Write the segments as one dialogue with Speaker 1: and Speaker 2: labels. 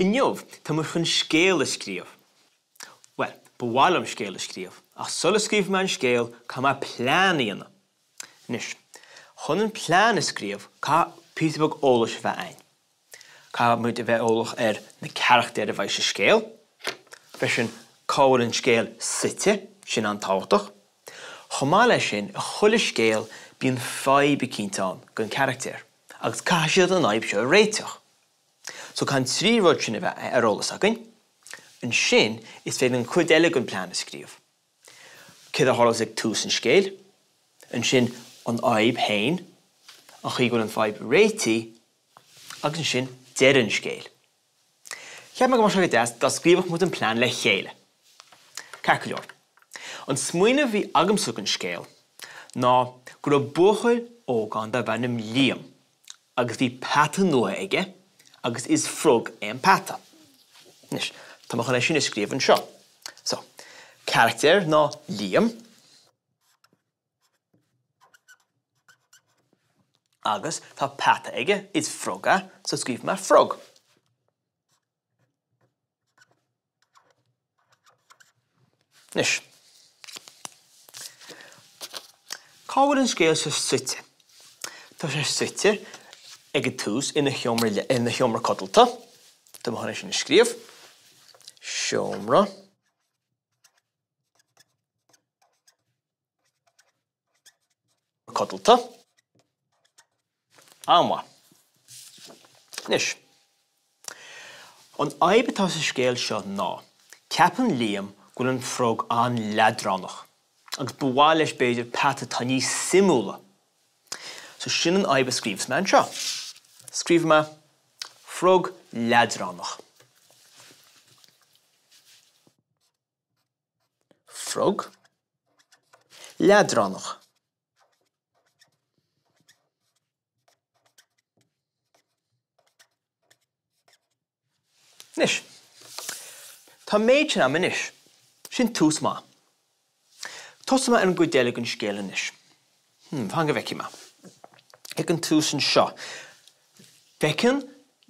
Speaker 1: Inniu, tá muid chun scéal a scríobh. Bhuel, ba mhaith liom scéal a scríobh, ach sula scríobhfaidh mé an scéal, caithfidh mé plean a dhéanamh. Anois, chun an plean a scríobh, caithfidh píosa beag eolais a bheith a'ainn. Caithfidh muid a bheith eolach ar na carachtair a bheidh sa scéal, freisin cá bhfuil an scéal suite, sin an-tábhachtach. Chomh maith leis sin, i chuile scéal bíonn fadhb eicínt ann don charachtar agus caithfidh siad an fhadhb seo a réiteach. So caithfidh an 3 rud sin a bheith ar eolas againn. Ansin is féidir an chuid eile den plean a scríobh. Céard a tharlós ag tús an scéil, ansin an fhadhb féin, an chaoi go bhfuil an fadhb réitithe agus ansin deireadh an scéil. Cheap mé go mbeadh sé go deas dá scríobhadh muid an plean le chéile. Ceart go leor. An smaoineamh a bhí agamsa don scéal ná go raibh buachaill óg ann darb ainm Liam agus bhí peata nua aige agus is frog é an peata. Anois, tá mé chun é sin a scríobh anseo. So, carachtar ná Liam. Agus tá peata aige, is frog é, so scríobhfaidh mé frog. Anois, cá bhfuil an scéal seo suite? Tá sé suite ag an tús ina sheomra, ina sheomra codlata. Tá mé chun é sin a scríobh. Seomra. Codlata. An-mhaith. Anois, an fhadhb atá sa scéal seo ná, ceapann Liam go bhfuil an frog an-leadránach agus ba mhaith leis b'fhéidir peata atá níos suimiúla. So sin an fhadhb a scríobhas mé anseo. Scríobhfaidh mé frog leadránach. Frog. Leadránach. Anois, tá an méid sin a'm anois. Sin tús maith. Tosóidh mé ar an gcuid eile den scéal anois. Hmm, fan go bhfeicfidh mé. Ag an tús anseo, feiceann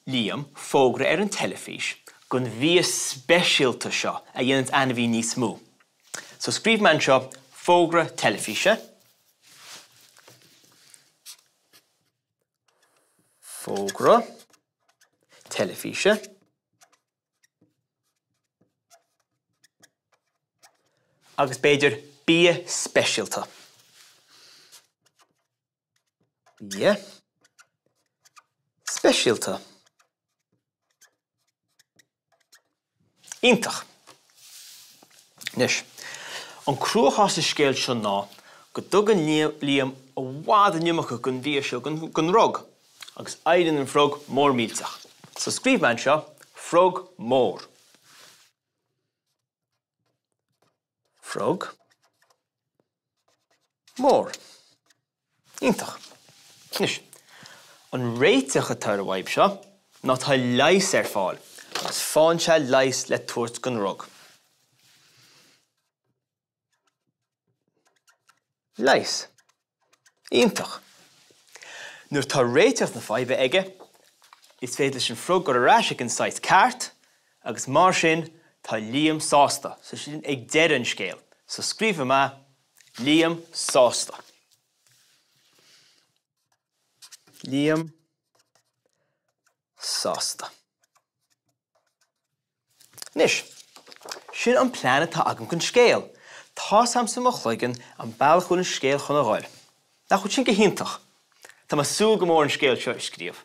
Speaker 1: Liam fógra ar an teilifís don bhia speisialta seo a dhéananns ainmhí níos mó. So scríobhfaidh mé anseo fógra teilifíse. Fógra teilifíse. Agus b'fhéidir bia speisialta. Bia speisialta. Iontach! Anois, an cruachás sa scéal seo ná go dtugann Liam i bhfad an iomarca den bhia seo don fhrog agus éiríonn an frog mór millteach. So scríobhfaidh mé anseo, frog mór. Frog mór. Iontach. Anois, an réiteach atá ar an bhfadhb seo ná tá leigheas ar fáil agus faigheann sé leigheas le tabhairt don fhrog. Leigheas. Iontach. Nuair atá réiteach na faidhbe aige, is féidir leis an frog dul ar ais ag an saghas ceart agus mar sin tá Liam sásta. So sin ag deireadh an scéil. So scríobhfaidh mé Liam sásta. Liam sásta. Anois, sin an plean atá agam don scéal. Tá's a'msa i mo chloigeann an bealach a bhfuil an scéal chun a ghoil. Nach bhfuil sin go hiontach? Tá mé ag súil go mór an scéal seo a scríobh.